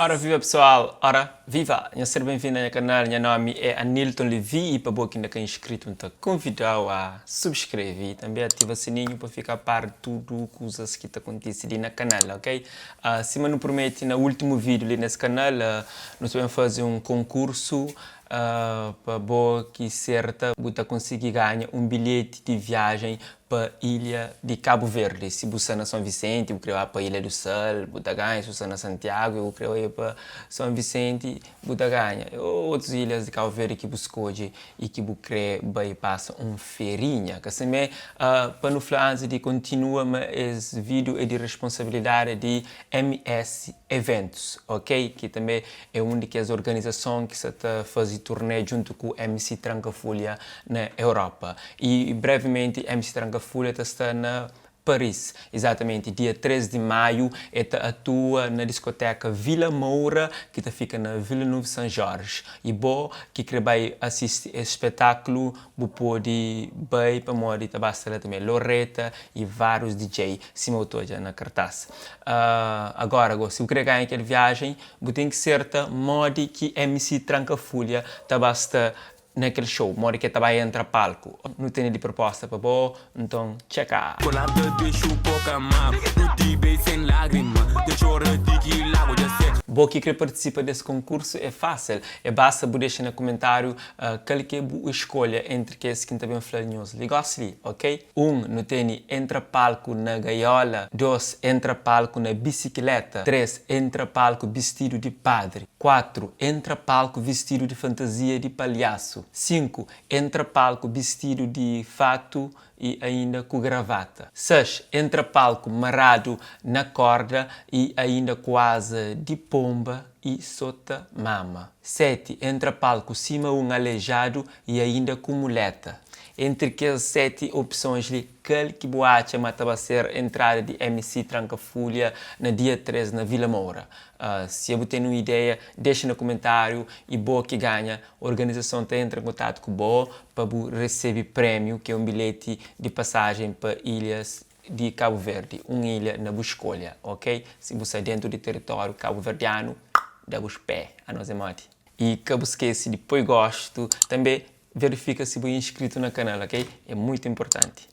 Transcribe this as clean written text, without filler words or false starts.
Ora viva pessoal, ora viva! Nha ser ben-vindo na nha kanal, nha nomi é Anilton Levy y pa bo ki inda ka inscrito N ta konvidau a subscreve y tanbe ativa sininho pa fika a par di tudu kuzas ki ta kontise li na kanal, ok? Sima nu prometi na ultimu video li nes kanal, nu sta ben faze un konkursu Pa bo ki serta, bu ta konsigi ganha un bilheti di viajen pa ilha di Kabu Verdi. Si bu sta na Son Visenti, bu kre ba pa Ilha du Sal, bu ta ganha. Si bu sta na Santiagu i bu kre bai pa Son Visenti, bu ta ganha. Ô otus ilhas di Kabu Verdi ki bu skodje i ki bu kre bai pasa un ferinha. Ka simé, pa nu fla antis di kontinua ma es vídiu é di responsabilidadi di MS Eventus, ok? Ki tanbe É un di kes organizason ki sa ta faze turné djuntu ku MC Tranka Fulha na Europa. Y brevimenti MC Tranka Fulha ta sta na Paris. Izatamenti dia 3 di Maiu e ta atua na diskoteka Vila Moura ki ta fika na Villeneuve-Saint-Georges. Y bo ki kre bai asisti es spetaklu Bu pode bai pamodi ta ba sta la tanbe Loreta y varius DJ sima bu ta odja na kartaz. Agora go, si bu kre ganha kel viajen, bu ten ki serta modi ki MC Tranka Fulha ta ba sta na kel show, modi ki el ta ba entra palku. Nu tene di proposta pa bo, nton txeka! Bo ki kre partisipa des konkursu é fásil, é basta bu dexa na kumentáriu Kal ki é bu eskolha entri kes ki N ta ben fla nhos li gosi li, ok? 1, Nu tene entra palku na gaiola 2, Entra palku na bisikileta 3, Entra palku bistidu di padri 4, Entra palku vistidu di fantazia di palhasu 5, Entra palku bistidu di fatu i ainda ku gravata 6, Entra palku maradu na korda i ainda ku aza di ponba i sota mama. 7, Entra palku sima un alejadu i ainda ku muleta. Entri kes 7 opsons li, kal ki bu atxa ma ta ba ser entrada di MC Tranka Fulha na dia 3 na Vila Moura? Si bu ten un ideia, dexa na kumentariu i bo ki ganha, organizason ta entra en kontatu ku bo pa bu resebe premiu ki é un bilheti di pasajen pa ilhas di Kabu Verdi, un ilha na bu skolha, ok? Si bu sta dentu di teritóriu kabuverdianu, da bus pé, anos é modi. I ka bu skese di poi gostu, tanbe verifika si bu é inskritu na kanal, ok? É muitu inportanti.